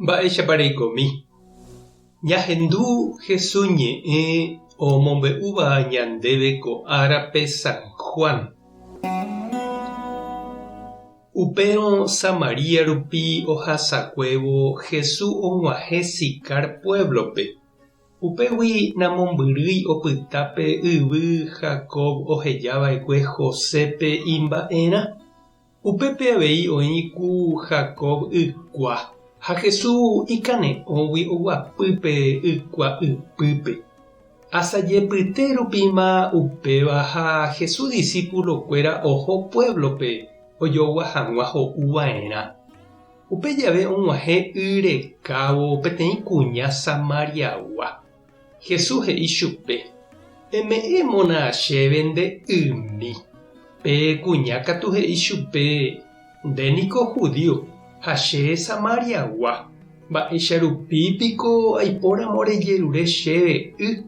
Mba'éichapa reikomi? Ñahendu Jesús ñe'ẽ omombe'úva ñandéve ko árape San Juan. Upérõ Samaria rupi ohasakuévo Jesús og̃uahẽ Sicar puéblope. Upégui namombyrýi opyta pe yvy Jacob oheja va'ekue Josépe imba'erã. Upépe avei oĩ ku Jacob ykua, ha Jesús ikane'õgui oguapy pe ykua ypýpe. Asajepyte rupíma upéva ha Jesús disípulokuéra oho puévlope ojogua hag̃ua ho'u va'erã. Upe jave og̃uahẽ y rekávo peteĩ kuña Samariagua. Jesús he'i chupe, Eme'ẽmona chéve nde ymi. Pe kuña katu he'i chupe, Nde niko judío, ha che Samariagua, mba'éicha rupi piko aipóramo rejerure chéve y?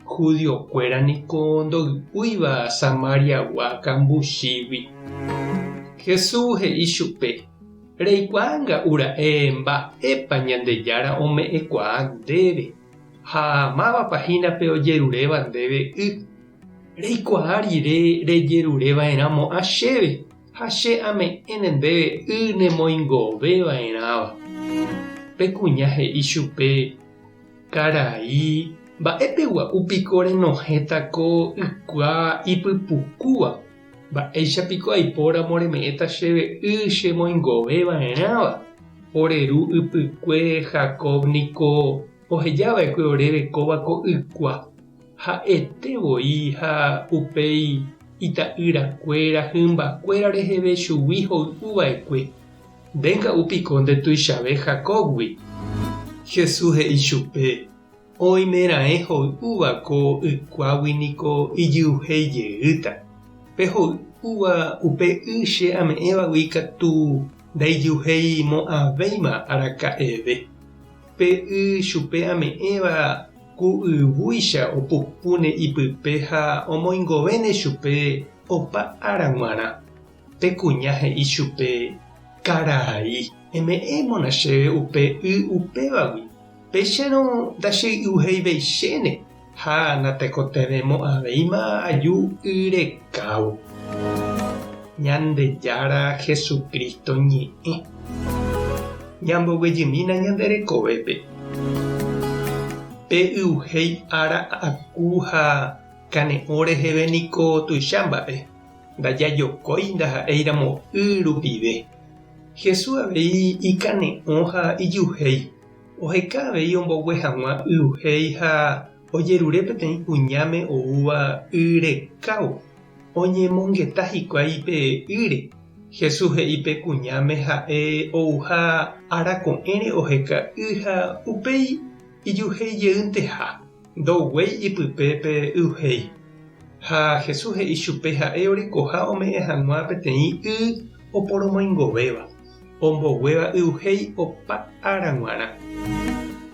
Judiokuéra niko ndoy'úiva Samariagua kambuchígui. Jesús he'i chupe, Reikuaa nga'u ra'e mba'épa Ñandejára ome'ẽkuaa ndéve, ha mávapa hína pe ojeruréva ndéve y. Reikuaa rire rejerure va'erãmo'ã chéve, ha che ame'ẽne ndéve y nemoingove va'erãva. Pe kuña he'i chupe, Karai, mba'épe gua'u piko renohẽta ko ykua ipypukúva? Mba'éicha piko aipóramo reme'ẽta chéve y che moingove va'erãva? Ore ru ypykue Jacob niko oheja va'ekue oréve kóva ko ykua. Ha'ete voi ha upéi ita'ýra kuéra hymba kuéra reheve chugui hoy'u va'ekue. Nde nga'u piko nde tuichave Jacóbgui? Jesús he'i chupe, Oimeraẽ hoy'úva ko ykuágui niko ijyuhéi jeýta. Pe hoy'úva upe y che ame'ẽvagui katu ndaijyuhéi mo'ãvéima araka'eve. Pe y chupe ame'ẽva ku yvúicha opupúne ipype ha omoingovéne chupe opa ára g̃uarã. Pe kuña he'i chupe, Karai, eme'ẽmona chéve upe y upévagui, péicharõ ndachey'uheiveichéne ha natekotevẽmo'ãvéima aju y rekávo. Ñandejára Jesucristo ñe'ẽ. Ñamboguejymína ñande rekovépe. Pe y'uhéi ára aku ha kane'õ reheve niko tuicha mba'e. Ndajajokói ndaha'éiramo y rupive. Jesús avei ikane'õ ha ijuhéi. Oheka avei ombogue hag̃ua y'uhéi ha ojerure peteĩ kuñáme oúva y rekávo. Oñemongeta hikuái pe ýre. Jesús he'i pe kuñáme ha'e ouha arako'ẽre oheka y ha upéi ijuhéi jeýnteha. Ndoguéi ipype pe y'uhéi. Ha Jesús he'i chupe ha'e orekoha ome'ẽ hag̃ua peteĩ y oporomoingovéva, omboguéva y'uhéi opa ára g̃uarã.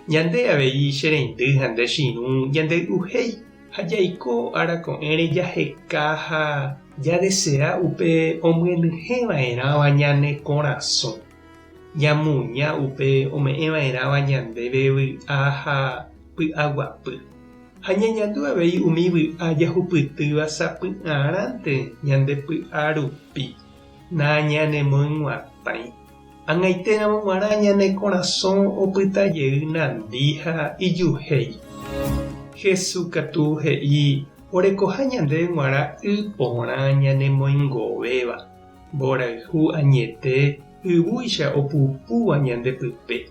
Ñande avei che reindy ha nde che irũ ñande y'uhéi ha jaiko ára ko'ẽre jaheka ha jadesea upe omyenyhẽ va'erãva ñane korasõ. Ñamuña upe ome'ẽ va'erãva ñandéve vy'a ha py'aguapy. Ha ñañandu avei umi vy'a jahupytýva sapy'arãnte ñande py'a rupi, nañanemoyg̃uatãi. Ag̃aitéramo g̃uarã ñane korasõ opyta jey nandi ha ijuhéi. Jesús katu he'i orekoha ñandéve g̃uarã y porã ñanemoingovéva. Mborayhu añete yvúicha opupúva ñande pype,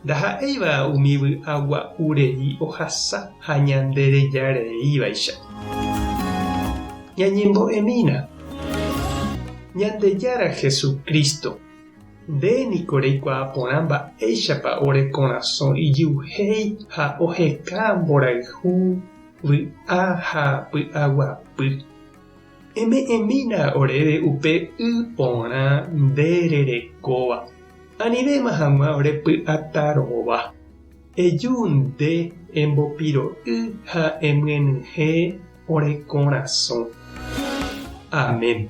ndaha'éiva umi vy'a gua'u rei ohasa ha ñande reja reívaicha. Ñañembo'emína. Ñandejára Jesucristo, nde niko reikuaa porã mba'éichapa ore korasõ ijyuhéi ha oheka mborayhu, vy'a ha py'aguapy. Eme'ẽmína oréve upe y porã nde rerekóva, anivéma hag̃ua ore py'atarova. Eju nde embopiro'y ha emyenyhẽ ore korasõ. Amén.